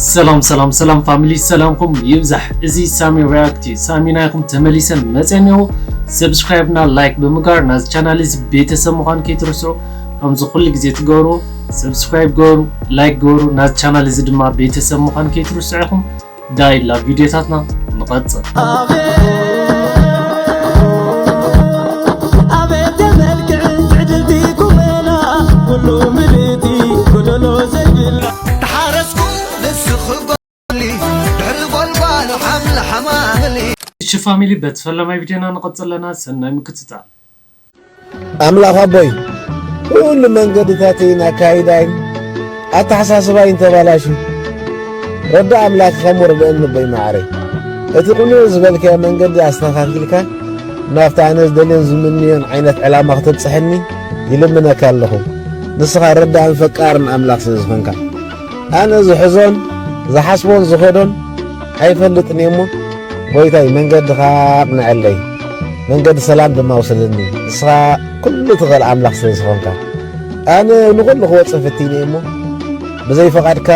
ሰላም ሰላም ሰላም ፋሚሊ፣ ሰላምኩም ይብዛሕ። እዚ ሳሚ ሪያክት እዩ። ሳሚ ናይኩም ተመሊሰን መፅአ እኒሆ። ሰብስክራይብ እና ላይክ ብምግባር ናዚ ቻናል እዚ ቤተሰብ ምዃን ከይትርስዑ። ከምዚ ኩሉ ግዜ ትገብሩ፣ ሰብስክራይብ ገበሩ፣ ላይክ ገበሩ። ናዚ ቻናል እዚ ድማ ቤተሰብ ምዃን ከይትርስዑ ኢኹም። ዳይ ላቭ ቪዲዮታትና ንቐጽል። ኣቤት ተመልክዕን ትዕድልቲ ቁመና፣ ኩሉ ምልእቲ ጎደሎ ዘይብላ። ተሓረስኩ ንስኺ ጓሊ፣ ድሕሪ ጓልጓል ሓምሊ ሓማምሊ። እሺ ፋሚሊ፣ በቲ ፈለማይ ቪዲዮና ንቐጽል ኣለና። ሰናይ ምክትታል። ኣምላኽ ኣቦይ፣ ኩሉ መንገድታተይን ኣካይዳይን ኣተሓሳስባይን ተባላሽዩ። ረዳ ኣምላኽ ኢኻ እሞ ርድኣኒ ኣቦይ መዓረይ። እቲ ቅኑዕ ዝበልካዮ መንገዲ ኣስተኻኺልካ፣ ናብቲ ኣነ ዝደልዮን ዝምንዮን ዓይነት ዕላማ ክተብጽሐኒ ይልምነካ ኣለኹ። ንስኻ ረዳእን ፈቃርን ኣምላኽ ስለ ዝኾንካ። ኣነ ዝሕዞን ዝሓስቦን ዝኸዶን ኣይፈልጥን እየ እሞ፣ ጎይታይ መንገድኻ ኣቕንዐለይ፣ መንገዲ ሰላም ድማ ውሰደኒ። ንስኻ ኩሉ ትኽእል ኣምላኽ ስለ ዝኾንካ። ኣነ ንኹሉ ክወጽእ ፈቲነ እየ እሞ፣ ብዘይ ፈቓድካ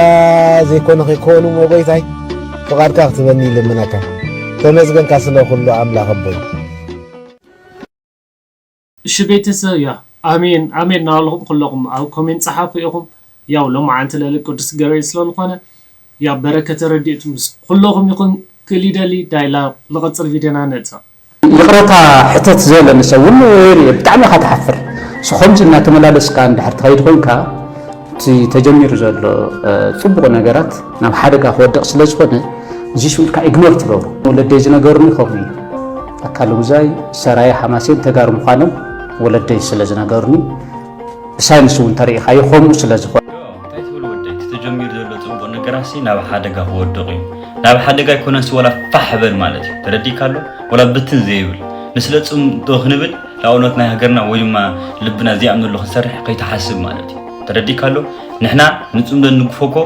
ዘይኮነ ከይከውን እሞ ጎይታይ፣ ፍቓድካ ክትበኒ ይልምነካ። ተመስገንካ ስለ ኩሉ ኣምላኽ ኣቦይ። እሺ ቤተሰብ፣ ያ ኣሜን ኣሜን እናበልኹም ኩለኹም ኣብ ኮሜንት ጸሓፉ ኢኹም። ያው ሎማዓንቲ ልዕሊ ቅዱስ ገብርኤል ስለዝኾነ፣ ያ በረከተ ረድኤቱ ምስ ኩለኹም ይኹን ክል ይደሊ። ዳይላ ንቐጽል ቪድዮና ነጻ። ይቕረታ ሕተት ዘለኒ ሰብ እውን የርኢ። ብጣዕሚ ኢኻ ትሓፍር። ሶ ከምዚ እናተመላለስካ እንድሕር ትኸይድ ኮይንካ፣ እቲ ተጀሚሩ ዘሎ፣ እ፣ ጽቡቕ ነገራት ናብ ሓደጋ ክወድቕ ስለ ዝኾነ፣ እዚ ሽው ኢልካ ኢግኖር ትገብሮ። ወለደይ ዝነገሩኒ ከምኡ እዩ። ኣካለ ጉዛይ፣ ሰራየ፣ ሓማሴን ተጋሩ ምዃኖም ወለደይ ስለ ዝነገሩኒ፣ ብሳይንስ እውን ተሪኢኻዮ ከምኡ ስለ ዝኾነ። እንታይ ትብል ወደይ? እቲ ተጀሚሩ ዘሎ ጽቡቕ ነገራሲ ናብ ሓደጋ ክወድቕ እዩ። ናብ ሓደጋ ኣይኮነንሲ ወላ ፋሕ በል ማለት እዩ። ተረዲእካ ኣሎ? ወላ ብትን ዘይብል። ንስለ ጽም ዶ ክንብል፣ ንኣብነት ናይ ሃገርና ወይ ድማ ልብና ዝኣምነሉ ክንሰርሕ ከይትሓስብ ማለት እዩ። ተረዲእካ ኣሎ? ንሕና ንጽምዶ እንግፎ እኮ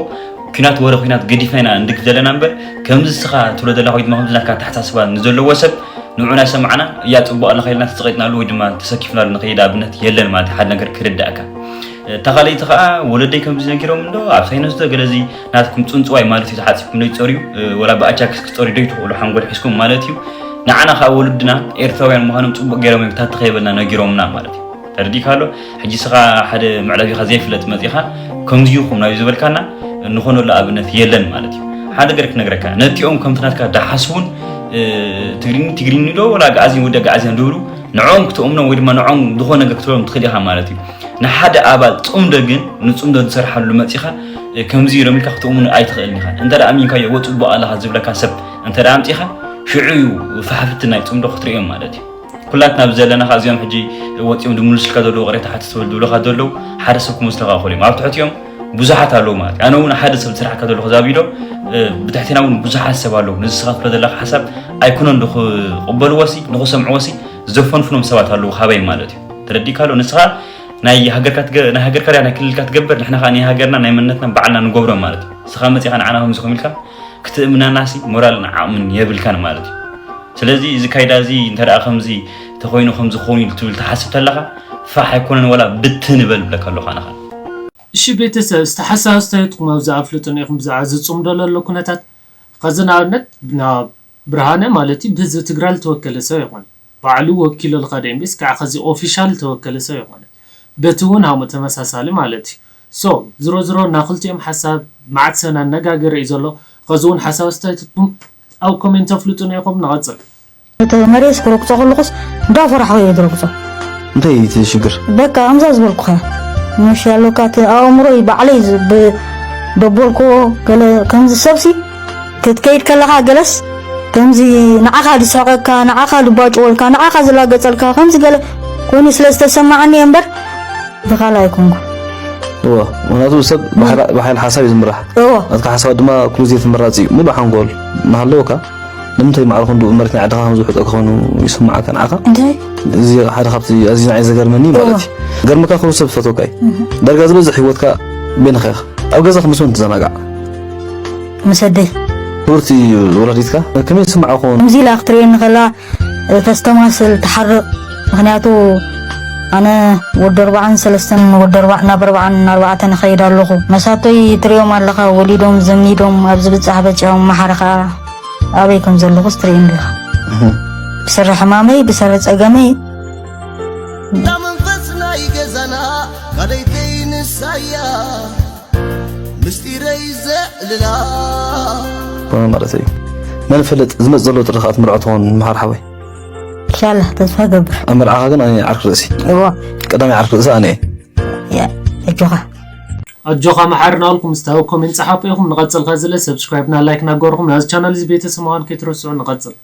ኲናት ወረ ኲናት ገዲፍና ኢና እንድግፍ ዘለና እምበር፣ ከምዚ እስኻ ትብሎ ዘለኻ ወይ ድማ ከምዚ ናትካ ኣተሓሳስባ ንዘለዎ ሰብ ንዑ እናሰማዕና እያ ጽቡቕ ኣለኻ ኢልና ተጸቒጥናሉ ወይ ድማ ተሰኪፍናሉ ንኸይድ ኣብነት የለን ማለት እዩ። ሓደ ነገር ክርዳእካ። እታ ካልኣይቲ ኸኣ ወለደይ ከምዚ ነጊሮም እንዶ ኣብ ሳይንስ ዶ ገለዚ ናትኩም ጽንጽዋይ ማለት እዩ ተሓጺብኩም ዶ ይጸርዩ፣ እ፣ ወላ ብኣጃክስ ክትጸርዩ ዶ ይትኽእሉ ሓንጎል ሒዝኩም ማለት እዩ። ንዓና ኸኣ ወለድና ኤርትራውያን ምዃኖም ጽቡቕ ገይሮም እዮም ታቲ ከይበልና ነጊሮምና ማለት እዩ። ተረዲእካ ኣሎ? ሕጂ ስኻ ሓደ መዕለቢኻ ዘይፍለጥ መጺኻ ከምዚ ኢኹም ናብዩ ዝበልካና ንኾነሉ ኣብነት የለን ማለት እዩ። ሓደ ነገር ክነግረካ፣ ነቲኦም ከምቲ ናትካ ደሓስቡን፣ እ፣ ትግርኝ ትግርኝ ዶ ወላ ኣግኣዝያን ወዲ ኣግኣዝያን ዝብሉ ንዕኦም ክትእምኖም ወይ ድማ ንዕኦም ዝኾነ ነገር ክትብሎም ትኽእል ኢኻ ማለት እዩ። ንሓደ ኣባል ጽምዶ ግን ንጽምዶ ዝሰርሓሉ መጺኻ፣ እ፣ ከምዚ ኢሎም ኢልካ ክትእምኑ ኣይትኽእልን ኢኻ። እንተ ደኣ ኣሚንካዮ፣ "ወ ጽቡቕ ኣለኻ" ዝብለካ ሰብ እንተ ደኣ ኣምጺኻ፣ ሽዑ እዩ ፋሕፍቲ ናይ ጽምዶ ክትርእዮም ማለት እዩ። ኩላትና ኣብዚ ዘለና ኸኣ እዚኦም ሕጂ ወጺኦም ዝምልሱልካ ዘለዉ ቅሬታ ሓትት ትብል ዝብሉኻ ዘለዉ ሓደ ሰብ ክመስሉኻ ይኽእሉ እዮም። ኣብ ትሕቲኦም ብዙሓት ኣለዉ ማለት እዩ። ኣነ እውን ሓደ ሰብ ዝስራሕካ ዘለኹ ዛቢዶ፣ እ፣ ብትሕቴና እውን ብዙሓት ሰብ ኣለዉ። ነዚ ስኻ ትብሎ ዘለኻ ሓሳብ ኣይኮነን ዶ ክቕበልዎሲ፣ ንኽሰምዕዎሲ ዘፈንፍኖም ሰባት ኣለዉ ካባይ ማለት እዩ። ተረዲእካ ኣሎ? ንስኻ ናይ ሃገርካ ትገ-፣ ናይ ሃገርካ ድያ ናይ ክልልካ ትገብር፣ ንሕና ኸኣ ናይ ሃገርና ናይ መንነትና ባዕልና ንገብሮ ማለት እዩ። ንስኻ መጺኻ ንዓና ከምዚ ከም ኢልካ ክትእምነናሲ ሞራልን ዓቕምን የብልካን ማለት እዩ። ስለዚ እዚ ካይዳ እዚ እንተ ደኣ ከምዚ ተኾይኑ ከምዚ ክኸውን ኢሉ ትብል ትሓስብ ተለኻ ፋሕ ኣይኮነን ወላ ብትን በል ብለካ ኣለኹ ኣነ ኸኣ። እሺ ቤተሰብ፣ እስቲ ሓሳብ ኣስተያየትኩም ኣብዚ ኣፍልጡና ኢኹም ብዛዕባ እዚ ጽምዶ ለሎ ኩነታት። ኸዚ ንኣብነት ናብ ብርሃነ ማለት እዩ ብህዝቢ ትግራይ ዝተወከለ ሰብ ይኾን። ባዕሉ ወኪሉ ዝኸደ እምበይስ ከዓ ኸዚ ኦፊሻል ዝተወከለ ሰብ ይኾነ። በቲ እውን ሃሙ ተመሳሳሊ ማለት እዩ። ሶ፣ ዝሮ ዝሮ ናይ ክልቲኦም ሓሳብ መዓት ሰብ ኣነጋገረ እዩ ዘሎ። ኸዚ እውን ሓሳብ ኣስተያየትኩም ኣብ ኮሜንት ኣፍልጡና ኢኹም። ንቐጽል። እቲ መሬስ ክረግጾ ከለኹስ እንዳፈራሕኩ እየ ዝረግጾ። እንታይ እዩ እቲ ሽግር? በቃ፣ ከምዛ ዝበልኩኻ። ምሽ ያለካ እቲ ኣእምሮ እዩ ባዕለይ ዝ-፣ ብ-፣ ደበልኩዎ ገለ ከምዚ ሰብሲ ክትከይድ ከለኻ ገለስ ከምዚ ንዓኻ ዝስሕቐካ፣ ንዓኻ ዝባጭወልካ፣ ንዓኻ ዝላገጸልካ ከምዚ ገለ ኮይኑ ስለ ዝተሰማዓኒ እየ እምበር፣ ብኻልእ ኣይኮንኩ። እዎ፣ ምኽንያቱ ሰብ እም። ብሓይላ-፣ ብሓይሊ ሓሳብ እዩ ዝምራሕ። እዎ። ናትካ ሓሳባት ድማ ኩሉ ግዜ ትምራጽ እዩ። ሙሉእ ሓንጎል እናሃለወካ፣ ንምንታይ ማዕረ ክንዱ መሬት ናይ ዓድኻ ከም ዝውሕጠካ ኮይኑ ይስምዓካ ንዓኻ? እንታይ? እዚ ሓደ ካብቲ ኣዝዩ ንዓይ ዘገርመኒ ማለት እዎ። እዩ። ገርመካ ኩሉ ሰብ ዝፈትወካ እዩ። እህ። ዳርጋ ዝበዝሕ ህይወትካ በይንኻ ኢኻ። ኣብ ገዛኻ ምስ መን ትዘናጋዕ? ምስ ኣደይ። ክብርቲ ወላዲትካ ከመይ ይስምዓ ይኸውን? ከምዚ ኢላ ክትርእየኒ ከላ፣ ተስተማስል፣ ትሓርቕ። ምኽንያቱ ኣነ ወዲ ኣርባዓን ሰለስተን ወዲ ኣርባዕ ናብ ኣርባዓን ኣርባዕተን እኸይድ ኣለኹ። መሳቶይ ትሪኦም ኣለኻ፣ ወሊዶም ዘሚዶም ኣብ ዝብጻሕ በጺሖም፣ መሓረ ኸኣ ኣበይ ከም ዘለኹስ ትርእየኒ ኢኻ። ብሰሪ ሕማመይ ብሰሪ ጸገመይ እታ መንፈስ ናይ ገዛና ካልኣይተይ ንሳያ ምስጢረይ ዘዕልላ ማለት እዩ። መን ይፈልጥ ዝመጽእ ዘሎ ጥሪ ከኣ ትምርዖ ትኸውን መሓር ሓወይ። ኢንሻላህ ተስፋ ገብር። ኣብ መርዓኻ ግን ኣነ ዓርኪ ርእሲ እዎ ቀዳማይ ዓርኪ ርእሲ ኣነ እየ። ያ ኣጆኻ ኣጆኻ መሓሪ ናልኩም ስታዊ ኮሜንት ጸሓፉ ኢኹም። ንቐጽል ከዚ ለ ሰብስክራይብ ና ላይክ ናገርኩም ናዚ ቻናል እዚ ቤተሰብ ምዃን ከይትረስዑ ንቐጽል።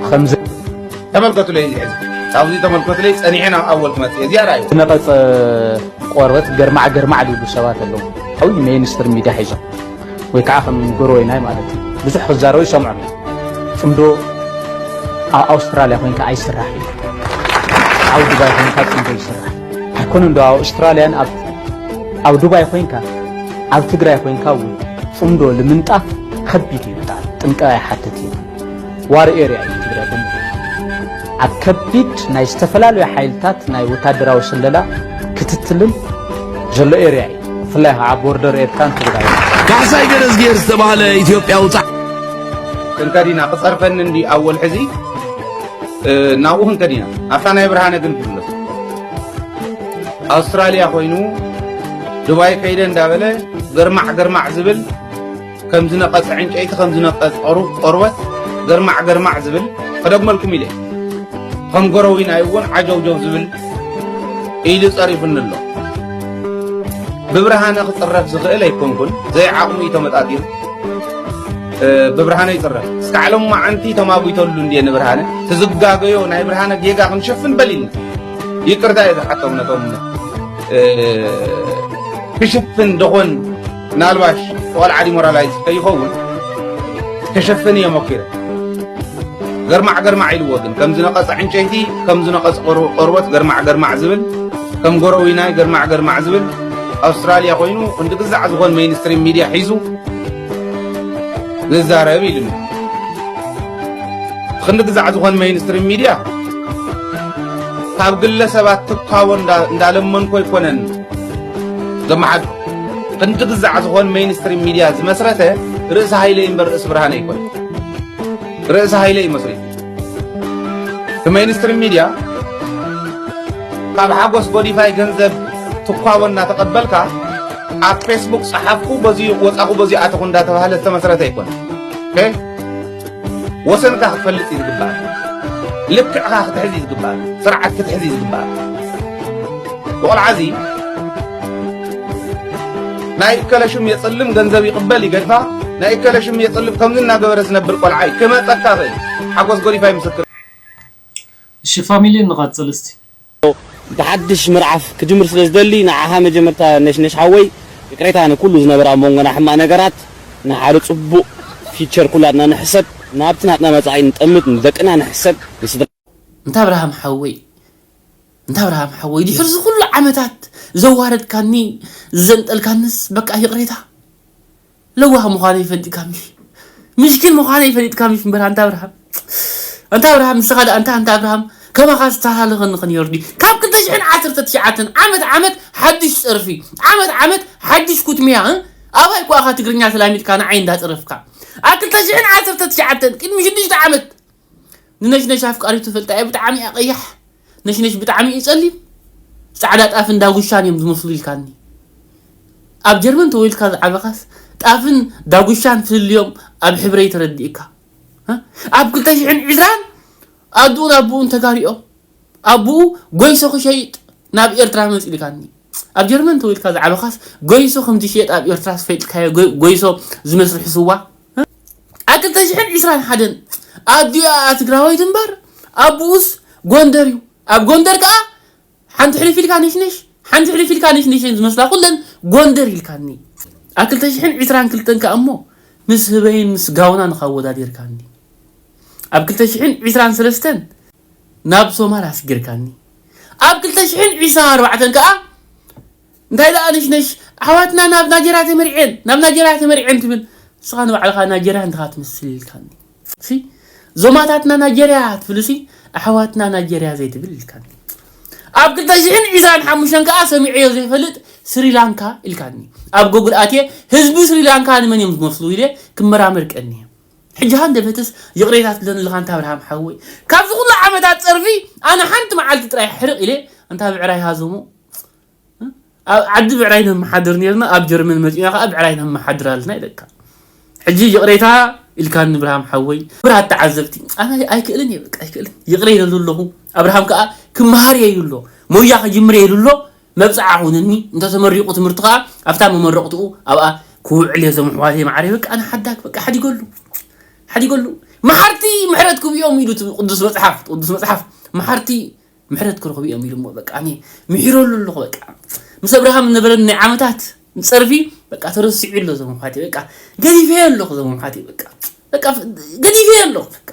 ከምዚ ተመልከቱለይ እዚ ሕዚ ኣብዚ ተመልከቱለይ ጸኒሐ ናብ ኣወል ክመጽእ እዚኣ ርኣዩ ዝነቐጸ ቆርበት ገርማዕ ገርማዕ ዝብሉ ሰባት ኣለዉ። ዓብዪ ሜንስትሪም ሚድያ ሒዞም ወይ ከዓ ከም ጎረቤናይ ማለት እዩ ብዙሕ ክዛረቡ ይሰምዖም እዮም። ጽምዶ ኣብ ኣውስትራልያ ኮይንካ ኣይስራሕ እዩ። ኣብ ዱባይ ኮይንካ ጽምዶ ይስራሕ ኣይኮነን ዶ ኣብ ኣውስትራልያን ኣብ ኣብ ዱባይ ኮይንካ ኣብ ትግራይ ኮይንካ እውን ጽምዶ ንምንጣፍ ከቢድ እዩ። ብጣዕሚ ጥንቃ ይሓትት እዩ። ዋር ኤርያ እዩ ትግራይ ብምሉእ ኣብ ከቢድ ናይ ዝተፈላለዩ ሓይልታት ናይ ወታደራዊ ስለላ ክትትልን ዘሎ ኤርያ እዩ። ብፍላይ ከዓ ቦርደር ኤርትራን ትግራይ ካሕሳይ ገረዝጌር ዝተባህለ ኢትዮጵያዊ ጻ ክንከድ ኢና ክጸርፈኒ እንዲ ኣወል ሕዚ ናብኡ ክንከድ ኢና ኣብታ ናይ ብርሃነ ግን ክምለስ ኣውስትራልያ ኮይኑ ዱባይ ከይደ እንዳበለ ገርማዕ ገርማዕ ዝብል ከም ዝነቐጸ ዕንጨይቲ ከም ዝነቐጸ ቆርበት ገርማዕ ገርማዕ ዝብል ከደግመልኩም ኢለ ከም ጎረዊናይ እውን ዓጀውጀው ዝብል ኢሉ ጸሪፉኒ ኣሎ ብብርሃነ ክጽረፍ ዝኽእል ኣይኮንኩን ዘይዓቕሙ እዩ ተመጣጢሩ ብብርሃነ ይጽረፍ እስካዕ ሎማዓንቲ ተማጒተሉ እንድየ ንብርሃነ ትዝጋገዮ ናይ ብርሃነ ጌጋ ክንሸፍን በሊልና ይቅርታ እየ ዝሓቶም ነቶም ክሽፍን ደኾን ምናልባሽ ቆልዓ ዲሞራላይዝ ከይኸውን ክሽፍን እየ ሞኪረ ገርማዕ ገርማዕ ኢልዎ ግን ከም ዝነቐጸ ዕንጨይቲ ከም ዝነቐጸ ቆርበት ገርማዕ ገርማዕ ዝብል ከም ጎረዊናይ ገርማዕ ገርማዕ ዝብል ኣውስትራልያ ኮይኑ ክንዲ ግዛዕ ዝኾን ሜይንስትሪም ሚድያ ሒዙ ዝዛረብ ኢሉኒ ክንዲ ግዛዕ ዝኾን ሜይንስትሪም ሚድያ ካብ ግለ ሰባት ትኳቦ እንዳለመንኮ ኣይኮነን ዘመሓድ ክንዲ ግዛዕ ዝኾን ሜይንስትሪም ሚድያ ዝመስረተ ርእሲ ሃይለ እምበር ርእሲ ብርሃነ ኣይኮነ ርእሲ ሃይለ እዩ መስሪቱ እቲ ሜይንስትሪም ሚድያ ካብ ሓጎስ ጎዲፋይ ገንዘብ ትኳቦ እናተቐበልካ ኣብ ፌስቡክ ጸሓፍኩ በዚ ወጻኹ በዚ ኣተኹ እንዳተባህለ ዝተመስረተ ኣይኮነ ወሰንካ ክትፈልጥ እዩ ዝግባእ ልክዕካ ክትሕዝ እዩ ዝግባእ ስርዓት ክትሕዝ እዩ ዝግባእ ቆልዓ እዚ ናይ እከለ ሽም የጽልም ገንዘብ ይቕበል ይገድፋ ናይ እከለ ሽም የጽልም ከምዚ እናገበረ ዝነብር ቆልዓ እዩ ክመጸካ ኽእል ሓጎስ ጎዲፋይ ምስክር እሺ ፋሚሊ ንቐጽል እስቲ ብሓድሽ ምዕራፍ ክጅምር ስለ ዝደሊ ንዓኻ መጀመርታ ነሽነሽ ሓወይ ይቅሬታ ንኩሉ ዝነበረ ኣብ መንጎና ሕማቅ ነገራት ንሓደ ጽቡቅ ፊቸር ኩላትና ንሕሰብ ናብቲ ናትና መጻኢ ንጠምት ንደቅና ንሕሰብ ንስድራ እንታ ኣብርሃም ሓወይ እንታ ኣብርሃም ሓወይ ድሕሪ ዝኩሉ ዓመታት ዘዋረድካኒ ዘንጠልካንስ በቃ ይቅሬታ ለዋህ ምዃነይ ፈሊጥካ ምሽ ምስኪን ምዃነይ ፈሊጥካ ምሽ እምበር ኣንታ ኣብርሃም ኣንታ ኣብርሃም ንስኻ ደኣ ኣንታ ኣንታ ኣብርሃም ከማኻ ዝተሃላለኸኒ ኸን የርዲ ካብ ክልተ ሽሕን ዓሰርተ ትሽዓተን ዓመት ዓመት ሓድሽ ጸርፊ ዓመት ዓመት ሓድሽ ኩትምያ እ? ኣባይ ኳ ኢኻ ትግርኛ ተላሚድካ ንዓይ እንዳጸረፍካ ኣብ ክልተ ሽሕን ዓሰርተ ትሽዓተን ቅድሚ ሽዱሽተ ዓመት ንነሽነሽ ኣፍቃሪቱ ፈልጣ እየ ብጣዕሚ እያ ቀያሕ ነሽነሽ ብጣዕሚ እዩ ጸሊም ጻዕዳ ጣፍን ዳጉሻን እዮም ዝመስሉ ኢልካኒ ኣብ ጀርመን ተወልድካ ዝዓበኻስ ጣፍን ዳጉሻን ፍልልዮም ኣብ ሕብረይ ተረዲእካ ኣብ ክልተ ሽሕን ዕስራን ኣድኡን ኣቦኡን ተጋሪኦም ኣቦኡ ጎይሶ ክሸይጥ ናብ ኤርትራ መጽእ ኢልካኒ ኣብ ጀርመን ተወልድካ ዝዓበኻስ ጎይሶ ከም ዝሸየጥ ኣብ ኤርትራ ዝፈልጥካዮ ጎይሶ ዝመስርሑ ስዋ ኣብ ክልተ ሽሕን ዕስራን ሓደን ኣዲኡ ኣኣ ትግራወይቲ እምበር ኣቦኡስ ጎንደር እዩ ኣብ ጎንደር ከኣ ሓንቲ ሕልፍ ኢልካ ነሽነሽ ሓንቲ ሕልፍ ኢልካ ነሽነሽ እየን ዝመስላ ኩለን ጎንደር ኢልካኒ ኣብ ክልተ ሽሕን ዕስራን ክልተን ከኣ እሞ ምስ ህበይን ምስ ጋውናን ኸ ኣወዳዲርካኒ ኣብ ክልተ ሽሕን ዕስራን ሰለስተን ናብ ሶማል ኣስጊርካኒ ኣብ ክልተ ሽሕን ዕስራን ኣርባዕተን ከኣ እንታይ ደኣ ነሽነሽ ኣሕዋትና ናብ ናጀርያ ተመርዔን ናብ ናጀርያ ተመርዔን ትብል ንስኻ ንባዕልኻ ናጀርያ እንድኻ ትመስል ኢልካኒ ሲ ዞማታትና ናጀርያ ትብል ሲ ኣሕዋትና ናጀርያ ዘይትብል ኢልካኒ ኣብ ክልተ ሽሕን ዕስራን ሓሙሽተን ከዓ ሰሚዐዮ ዘይፈልጥ ስሪላንካ ኢልካኒ። ኣብ ጎግል ኣትየ ህዝቢ ስሪላንካ ንመን እዮም ዝመስሉ ኢለ ክመራመር ቀንየ። ሕጂ ሃንደበትስ ይቕሬታ ትብለኒ ኣለኻ ኣንታ ኣብርሃም ሓወይ። ካብዚ ኩሉ ዓመታት ጸርፊ ኣነ ሓንቲ መዓልቲ ጥራይ ሕርቕ ኢለ ኣንታ ብዕራይ ሃዞሞ ኣብ ዓዲ ብዕራይ ነመሓድር ነርና፣ ኣብ ጀርመን መጺና ከዓ ብዕራይ ነመሓድር ኣለና ኢለካ። ሕጂ ይቕሬታ ኢልካኒ ኣብርሃም ሓወይ። ክቡራት ተዓዘብቲ ኣነ ኣይክእልን እየ በቃ ኣይክእልን። ይቕረ ኢለሉ ኣለኹ። ኣብርሃም ከዓ ክመሃር እየ ኢሉ ኣሎ። ሞያ ክጅምር እየ ኢሉ ኣሎ። መብጽዓ ሁንኒ እንተተመሪቑ ትምህርቱ ከዓ ኣብታ መመረቕትኡ ኣብኣ ክውዕል እየ። እዞም ኣሕዋተይ መዓረይ በቃ ኣነ ሓዳግ በቃ ሓዲገሉ ሓዲገሉ። መሓርቲ ምሕረት ክብኦም ኢሉ እቲ ቅዱስ መጽሓፍ ቅዱስ መጽሓፍ መሓርቲ ምሕረት ክረኽቡ እዮም ኢሉ እሞ በቃ ኣነ ምሒረሉ ኣለኹ። በቃ ምስ ኣብርሃም ዝነበረኒ ናይ ዓመታት ጸርፊ በቃ ተረሲዑ ኣሎ። እዞም ኣሕዋተይ በቃ ገዲፈዮ ኣለኹ። እዞም ኣሕዋተይ በቃ በቃ ገዲፈዮ ኣለኹ። በቃ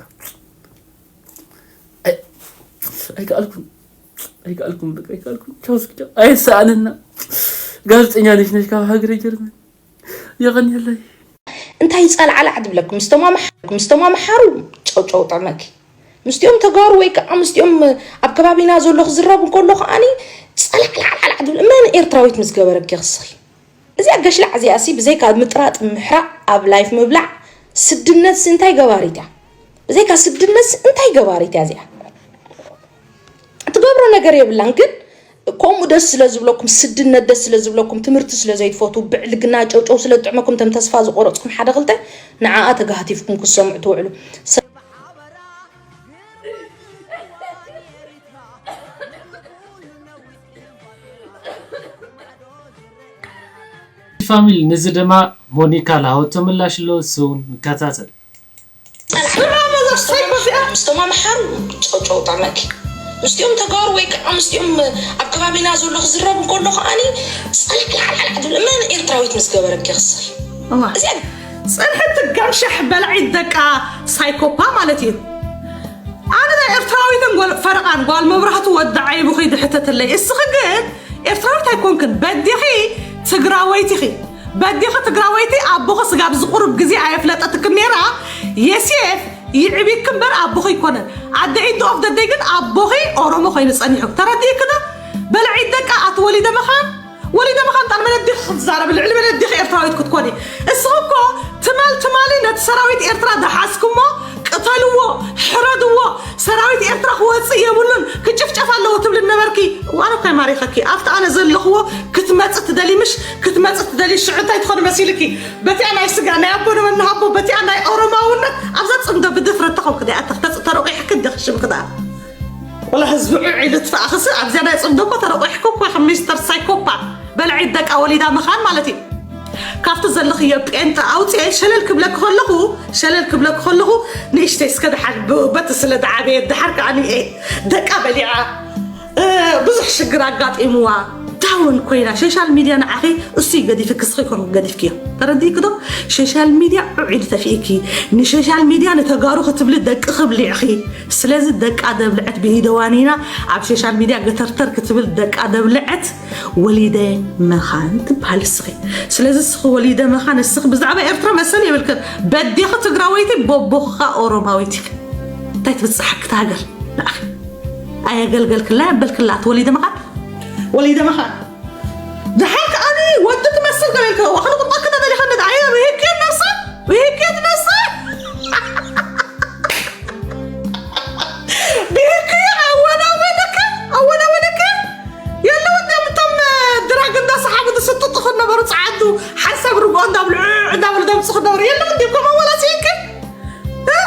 ኣይ- ኣይከኣልኩን ኣይከኣልኩን በቃ ኣይከኣልኩን። ቻው እስኪ ቻው። ኣይሰኣንና ጋዜጠኛ ነሽ ነሽ ካብ ሃገረ ጀርመን። የቐንየለይ። እንታይ ጸልዓላዕ ድብለኩም ምስቶም ኣምሓ- ምስቶም ኣምሓሩ ጨውጨው ጠመኪ ምስቲኦም ተጋሩ ወይ ከዓ ምስቲኦም ኣብ ከባቢና ዘሎ ክዝረብ እንከሎ ከዓኒ ጸላዕላዕላዕ ድብል መን ኤርትራዊት ምስ ገበረኪ ክስኺ እዚኣ ገሽላዕ እዚኣ ሲ ብዘይካ ምጥራጥ ምሕራቅ ኣብ ላይፍ ምብላዕ ስድነት ሲ እንታይ ገባሪት እያ ብዘይካ ስድነት ሲ እንታይ ገባሪት እያ እዚኣ ትገብሮ ነገር የብላን ግን ከምኡ ደስ ስለ ዝብለኩም ስድነት ደስ ስለ ዝብለኩም ትምህርቲ ስለ ዘይትፈትዉ ብዕልግና ጨውጨው ስለ ዝጥዕመኩም ተም ተስፋ ዝቆረፅኩም ሓደ ክልተ ንዓኣ ተጋህቲፍኩም ክሰምዑ ትውዕሉ ፋሚሊ ነዚ ድማ ሞኒካ ላሃወቶ ምላሽ ኣሎ እሱ ንከታተል። ምስቶም ኣምሓሩ ጨውጨው ጠመኪ ምስቲኦም ተጋሩ ወይ ከዓ ምስቲኦም ኣብ ከባቢና ዘሎ ክዝረብ እንከሎ ከዓኒ ጸልዕላዕላዕ ትብል መን ኤርትራዊት ምስ ገበረኪ ክስኺ እዚኣ ጽንሕቲ ጋምሻሕ በላዒት ደቃ ሳይኮፓ ማለት እዩ ኣነ ናይ ኤርትራዊትን ጓል ፈረቓን ጓል መብራህቱ ወዲ ዓይቡ ከይዲ ሕተተለይ እስኺ ግን ኤርትራዊት ኣይኮንክን በዲኺ ትግራወይቲ ኢኺ በዲኺ ትግራወይቲ ኣቦኺ ስጋብ ዝቑሩብ ግዜ ኣየፍለጠትክን ነይራ የሴፍ ይዕቢክ እምበር ኣቦኺ ኣይኮነን ኣደ ኢንድ ኦፍ ደደይ ግን ኣቦኺ ኦሮሞ ኮይኑ ጸኒሑ ተረዲእክዶ በልዒት ደቃ ኣቲ ወሊደ መኻን ወሊደ መኻን ጣል መነዲኺ ክትዛረቢ ልዕሊ መነዲኺ ኤርትራዊት ክትኮኒ እስኺ እኮ ትማል ትማሊ ነቲ ሰራዊት ኤርትራ ደሓዝኩሞ ቅተልዎ ሕረድዎ ሰራዊት ኤርትራ ክወፅእ የብሉን ክጭፍጨፍ ኣለዎ ትብሊ ነበርኪ እዋን እኮ ይማሪኸኪ ኣብቲ ኣነ ዘለኽዎ ክትመፅ ትደሊ ምሽ ክትመፅ ትደሊ ሽዑ እንታይ ትኾኒ መሲልኪ በቲኣ ናይ ስጋ ናይ ኣቦ ንመንሃቦ በቲኣ ናይ ኦሮማውነት ኣብዛ ፅምዶ ብድፍረት ተኾንክ ዲኣ ተኽተፅእ ተረቂሕኪ ዲኽሽምክ ደኣ ወላ ህዝቢ ዑዕ ኢሉ ትፋእኽሲ ኣብዚኣ ናይ ፅምዶ እኮ ተረቂሕኩ እኮ ኢኺ ሚስተር ሳይኮፓ በልዒት ደቃ ወሊዳ ምኻን ማለት እዩ ካብቲ ዘለኽዮ ጴንጠ ኣውፅኤ ሸለል ክብለኪ ከለኹ ሸለል ክብለኪ ከለኹ ንእሽተይ እስከ ደሓር በቲ ስለ ደዓበየ ደሓር ከዓ ንኤ ደቃ በሊዓ ብዙሕ ሽግር ኣጋጢምዋ ዳውን ኮይና ሸሻል ሚድያ ንዓኺ እሱ ገዲፍኪ እስኺ ኮንኩ ገዲፍክዮ ተረዲእኪ ዶ ሸሻል ሚድያ ዑዒድ ተፊእኪ ንሸሻል ሚድያ ንተጋሩ ክትብሊ ደቂ ክብሊዕኺ ስለዚ ደቃ ደብልዐት ብኢደዋኒና ኣብ ሸሻል ሚድያ ገተርተር ክትብል ደቃ ደብልዐት ወሊደ መኻን ትበሃል እስኺ ስለዚ እስኺ ወሊደ መኻን እስኺ ብዛዕባ ኤርትራ መሰል የብልክን በዴኺ ትግራወይቲ ቦቦኻ ኦሮማዊት ኢኺ እንታይ ትብፅሓኪ ትሃገር ንኣኺ ኣየገልገልክላ የበልክላ እቲ ወሊደ መኻን ወሊደ መኻን ድሓር ከዓኒ ወዲ ትመስል ገለ ኢልካ ዋኽሊ ቁጣ ክተደሊኻ እንደ ኣየ ብሄኪ ነሳ ብሄኪ ነሳ ብሄኪ ኣወናወነከ ኣወናወነከ የለውን ድዮም እቶም ድራግ እንዳሰሓቡ ዝስጥጡ ክነበሩ ፀዓዱ ሓንሳብ ርግኦ እንዳብልዑ እንዳብሉ ደምፅኹ ነበሩ የለውን ድዮም ከምኡ ወላ ስኢንከ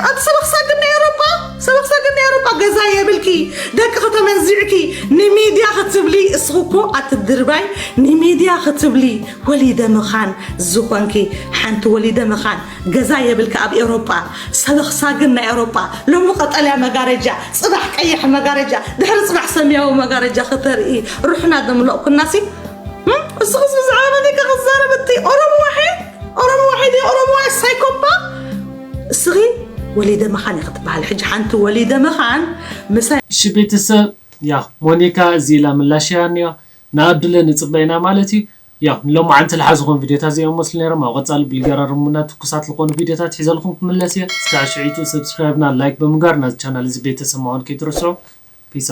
ኣቲ ሰበኽ ሰግን ናይ ኤሮጳ ሰበኽ ሰግን ናይ ኤሮጳ ገዛ የብልኪ ደቅኺ ተመንዚዕኪ ንሚድያ ክትብሊ እስኺ እኮ ኣቲ ድርባይ ንሚድያ ክትብሊ ወሊደ ምኻን ዝኾንኪ ሓንቲ ወሊደ ምኻን ገዛ የብልኪ ኣብ ኤሮጳ ሰበኽ ሳግን ናይ ኤሮጳ ሎሚ ቀጠልያ መጋረጃ ጽባሕ ቀይሕ መጋረጃ ድሕሪ ጽባሕ ሰማያዊ መጋረጃ ከተርኢ ሩሕና ደምለቕኩናሲ እስኺስ ብዛዕባ መን ኢኺ ክዛረብ እቲ ኦሮሞ ዋሒድ ኦሮሞ ዋሒድ ኦሮሞ ዋይ ሳይኮፓ እስኺ ወሊደ መኻን ኢኺ ትበሃል ሕጂ ሓንቲ ወሊደ መኻን ምሳይ እሺ ቤተሰብ ያ ሞኒካ እዚ ኢላ ምላሽ ያ እኒያ ንኣዱለ ንፅበይና ማለት እዩ ያ ንሎማዓንቲ ልሓ ዝኾኑ ቪዲዮታት እዚኦም መስሉ ነይሮም ኣብ ቀፃሊ ብልገራርሙና ትኩሳት ዝኾኑ ቪዲዮታት ሒዘልኩም ክምለስ እየ እስካዕ ሽዒቱ ሰብስክራይብና ላይክ ብምግባር ናዚ ቻናል እዚ ቤተሰብ ምዃን ከይትረስዑ ፒሳ